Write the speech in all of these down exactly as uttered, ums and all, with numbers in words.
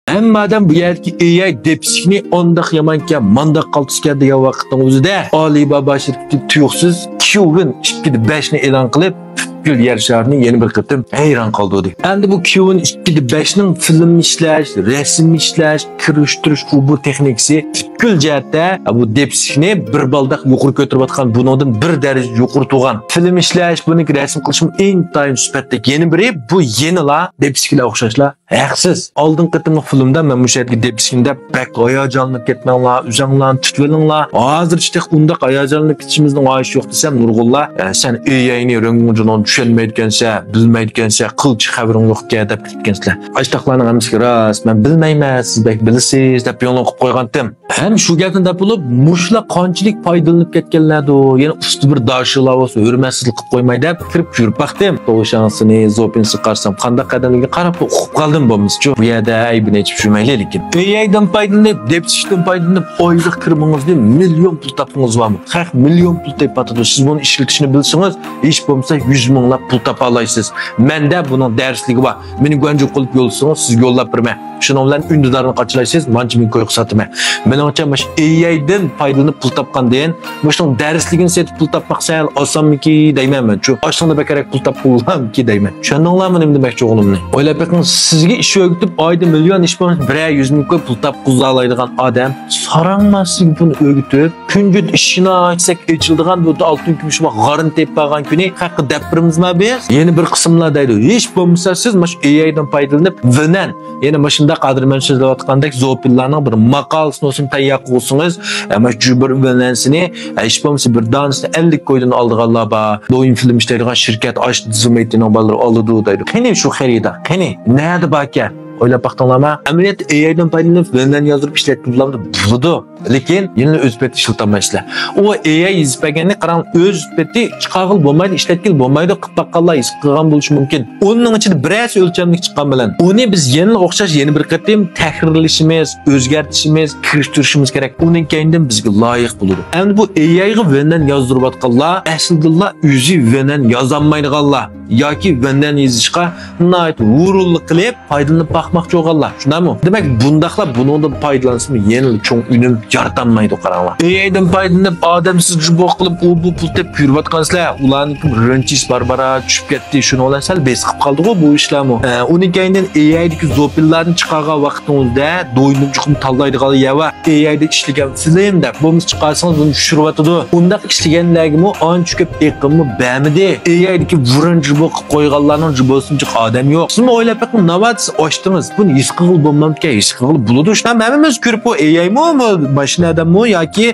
ھەممە ئادەم بۇ يەردىكى ئېي ئاي دېپسىكنى ئانداق يامانكەن، مانداق قالتىسكەن دېگەن ۋاقىتنىڭ ئۆزىدە، ئالىبابا شىركىتى تۇيۇقسىز كيۇۋېن ئىككى دە بەشنى ئېلان قىلىپ، پۈتكۈل يەر شارىنى يەنە بىر قېتىم ھەيران قالدۇردى. ئەمدى بۇ كيۇۋېن ئىككى دە بەشنىڭ فىلىم ئىشلەش، رەسىم ئىشلەش، كىرىشتۈرۈش، ئۇ بۇ تېخنىكىسى پۈتكۈل جەھەتتە بۇ دېپسىكنى بىر بالداق يۇقىرى كۆتۈرۈۋاتقان، بۇنىڭدىن بىر دەرىجە يۇقىرى تۇرغان. فىلىم ئىشلەش، بۇنىڭكى رەسىم قىلىشمۇ ئىنتايىن سۈپەتلىك. يەنە بىرى، بۇ يەنىلا دېپسىك بىلەن ئوخشاشلا ھەقسىز. ئالدىنقى قېتىملىق فىلىمدا مەن مۇشۇ يەرگە دېپسىكنى دەپ بەك ھاياجانلىنىپ كەتمەڭلار، ئۆزۈڭلارنى تۇتۇۋېلىڭلار. ھازىرچە تېخى ئۇنداق ھاياجانلىنىپ كېتىشىمىزنىڭ ھاجىتى يوق دېسەم، نۇرغۇنلار، ئە، سەن ئېي ئاينى رېڭگۇڭجۇنىڭ چۈشەنمەيدىكەنسە، بىلمەيدىكەنسە، قىلچە خەۋىرىڭ يوقكەن دەپ كەتكەنسىلەر. ئاشتاقلارنىڭ ھەممىسىگە راست، مەن بىلمەيمەن، سىز بەك بىلىسىز دەپ يولۇڭ قىلىپ قويغانتىم. ھەم شۇ گەپنى دەپ بولۇپ، مۇشۇلار قانچىلىك پايدىلىنىپ كەتكەنلەردۇ، يەنە ئۇستا بىر داشىلار بولسا ھۆرمەتسىزلىك قىلىپ قويماي دەپ كىرىپ يۈرۈپ باقتىم. توشاڭسىنى، زوپىنسى قارىسام، قانداق ئادەملىكىگە قاراپ ئۇقۇپ قالدىم بولمىسىچۇ. بۇ يەردە ئەيىبىنى ئېيتىپ يۈرمەيلى، لېكىن ئېي ئايدىن پايدىلىنىپ، دېپسىكتىن پايدىلىنىپ، ئايلىق كىرىمىڭىزنى مىليون پۇل تاپقىڭىز بارمۇ؟ خەق مىليون پۇل تېپىۋاتىدۇ. سىز بۇنى ئىشلىتىشنى بىلسىڭىز، ھېچ بولمىسا يۈز مىڭلاپ پۇل تاپالايسىز. مەندە بۇنىڭ دەرسلىكى بار. مېنى گۇەنجۇ قىلىپ يوللىسىڭىز، سىزگە يوللاپ بېرىمەن. شۇنىڭ بىلەن ئۈندىدارنى قاچىلايسىز، مانچە مىڭ كويغا ساتىمەن. مېنىڭچە، مۇشۇ ئېي ئايدىن پايدىلىنىپ پۇل تاپقاندىن، مۇشۇنىڭ دەرسلىكىنى سېتىپ پۇل تاپماق سەل ئاسانمىكى دەيمەن مەن. شۇ ئاشۇنىڭدا بەكرەك پۇل تاپقىلامىكى دەيمەن. چۈشەندىڭلارمۇ نېمە دېمەكچى بولغىنىمنى؟ ئويلاپ بېقىڭ، سىزگە ئىش ئۆگىتىپ، ئايدا مىليون، ھېچ بولمىسا بىرەر يۈز مىڭ كوي پۇل تاپقۇزالايدىغان ئادەم ساراڭ مەن سىزگە بۇنى ئۆگىتىپ، كۈنجۈت ئىشىنا ئاچساق ئېچىلىدىغان بۇ ئالتۇن كۈمۈش بار غارنى تېپىپ بارغان كۈنى خەققە دەپ بېرىمىزما بىز؟ يەنە بىر قىسىملار دەيدۇ، ھېچ بولمىسا سىز مۇشۇ ئېي ئايدىن پايدىلىنىپ، ۋىلەن، يەنە مۇشۇنداق ھازىر مەن سۆزلەۋاتقاندەك زوپىنلارنىڭ بىر ماقالىسىنى بولسۇن تەييار قىلسىڭىز، ئە، مۇشۇ جۇبىر ۋىلەنسىنى، ئە، ھېچ بولمىسا بىر دانىسىنى ئەللىك كويدىن ئالىدىغانلار بار. دويىن فىلىم ئىشلەيدىغان شىركەت ئاش زىممىتىنىڭ بالىلىرى ئالىدۇ دەيدۇ. قېنى شۇ خېرىدار؟ قېنى؟ نەدە باركەن؟ ئويلاپ باقتىڭلارمۇ؟ ئەمەلىيەتتە ئېي ئايدىن پايدىلىنىپ، ۋىلەن يازدۇرۇپ ئىشلەتكىلى بولامدۇ؟ بولىدۇ. لېكىن يەنىلا ئۆز پېتى ئىشلىتەلمەيسىلەر. ئۇ ئېي ئاي يېزىپ بەرگەننى قاراڭ، ئۆز پېتى چىقارغىلى بولمايدۇ، ئىشلەتكىلى بولمايدۇ، قىلىپ باققانلار ھېس قىلغان بولۇشى مۇمكىن. ئوننىڭ ئىچىدە بىرەرسى ئۆلچەملىك چىققان بىلەن، ئۇنى بىز يەنىلا ئوخشاش يەنە بىر قېتىم تەھرىرلىشىمىز، ئۆزگەرتىشىمىز، كىرىشتۈرۈشىمىز كېرەك. ئۇنىڭ كەينىدىن بىزگە لايىق بولىدۇ. ئەمدى بۇ ئېي ئايغا ۋىلەن يازدۇرۇۋاتقانلار ئەسلىدىنلا ئۆزى ۋىلەن يازالمايدىغانلار ياكى ۋىلەن يېزىشقا ناھايىتى ھۇرۇنلۇق قىلىپ، پايدىلىنىپ باقماقچى بولغانلار، شۇنداقمۇ؟ دېمەك، بۇنداقلار بۇنىڭدىن پايدىلانسىمۇ يەنىلا چوڭ ئۈنۈم يارىتالمايدۇ، قاراڭلار. ئېي ئايدىن پايدىلىنىپ، ئادەمسىز جۇبو قىلىپ، ئۇ بۇ پۇل تېپىپ يۈرۈۋاتقانسىلەر، ئۇلارنىڭكى رېنچىسى بارا-بارا چۈشۈپ كەتتى. شۇنىڭ بىلەن سەل بېسىقىپ قالدىغۇ بۇ ئىشلارمۇ. ئە، ئۇنىڭ كەينىدىن ئېي ئايدىكى زوپىنلارنى چىقارغان ۋاقتىڭىزدا دوينۇم چوقۇم تاللايدىغان يەر بار. ئېي ئايدا ئىشلىگەن فىلىم دەپ، بولمىسا چىقارسىڭىز بۇنى چۈشۈرۈۋاتىدۇ. ئۇنداق ئىشلىگەنلەرگىمۇ ئانچە كۆپ ئېقىممۇ بەرمىدى. ئېي ئايدىكى ۋۇرۇن جۇبو قىلىپ قويغانلارنىڭ جۇبوسىنچە ئادەم يوق. سىزمۇ ئويلاپ بېقىڭ، ناۋادا سىز ئاچتىڭىز، بۇنى ھېس قىلغىلى بولمامدىكەن؟ ھېس قىلغىلى بولىدۇ. شۇنداق ھەممىمىز كۆرۈپ، بۇ ئېي ئايمۇ، بۇ ماشىنا ئادەممۇ ياكى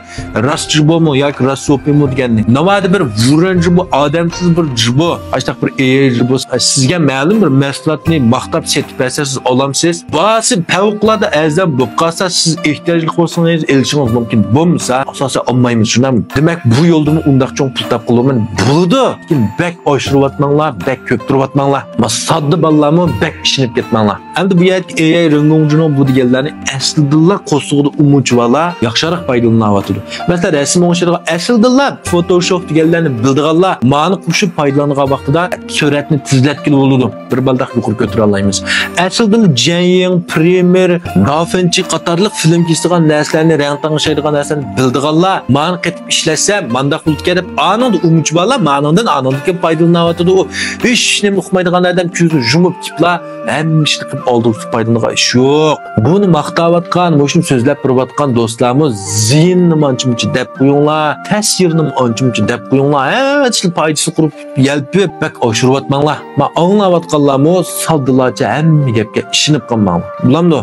راست جۇبومۇ ياكى راست زوپىنمۇ دېگەننى. ناۋادا بىر ۋۇرۇن جۇبو، ئادەمسىز بىر جۇبو، ئاشتاق بىر ئېي ئاي جۇبو سىزگە مەلۇم بىر مەھسۇلاتنى ماختاپ سېتىپ بەرسە، سىز ئالامسىز. باھاسى پەۋقۇلئاددە ئەرزان بولۇپ قالسا، سىز ئېھتىياجلىق بولسىڭىز ئېلىشىڭىز مۇمكىن. بولمىسا، ئاساسەن ئالمايمىز، شۇنداقمۇ؟ دېمەك، بۇ يولدىمۇ ئۇنداق چوڭ پۇل تاپقىلى بولىدۇ. لېكىن بەك ئاشۇرۇۋاتماڭلار، بەك كۆپ تۇرۇۋاتماڭلار. ما ساددا بالىلارمۇ بەك ئىشىنىپ كەتمەڭلار. ئەمدى بۇ يەردىكى ئېي ئاي رېڭگۇڭجۇنىڭ بۇ دېگەنلەرنى ئەسلىدىنلا قورسىقىدا ئۇمۇچىۋالا ياخشىراق پايدىلىنىۋاتىدۇ. مەسىلەن، رەسىم ئوڭشايدىغان ئەسلىدىنلا فوتوشوپ دېگەنلەرنى بىلىدىغانلار مانى قوشۇپ پايدىلانغان ۋاقتىدا سۈرئەتنى تېزلەتكىلى بولىدۇ. بىر بالداق يۇقىرى كۆتۈرەلەيمىز. ئەسلىدىلا جەنيىڭ، پرېميېر، دافىنچى قاتارلىق فىلىم كېسىدىغان نەرسىلەرنى، رەڭ تەڭشەيدىغان نەرسىلەرنى بىلىدىغانلار مانى قېتىپ ئىشلەتسە مانداق بولىدىكەن دەپ ئانىڭدا ئۇمۇچ بالار، مانىڭدىن ئانىڭدىن كېيىن پايدىلىنىۋاتىدۇ. ئۇ ھېچ نېمە ئۇقمايدىغان ئادەم كۆزىنى يۇمۇپ تىپلا ھەممە ئىشنى قىلىپ ئالدۇرۇپ پايدىلىنىدىغان ئىش يوق. بۇنى ماختاۋاتقان، مۇشۇنى سۆزلەپ تۇرۇۋاتقان دوستلارمۇ زىيىنىنى ئانچە-مۇنچە دەپ قويۇڭلار، تەسىرىنىمۇ ئانچە-مۇنچە دەپ قويۇڭلار. ھەممە ئىشنى پايدىسىنى قۇرۇپ يەلپۈپ، بەك ئاشۇرۇۋاتماڭلار. ما ئاڭلاۋاتقانلارمۇ ساددىلارچە ھەممە گەپكە ئىشىنىپ قالماڭلار. بولامدۇ؟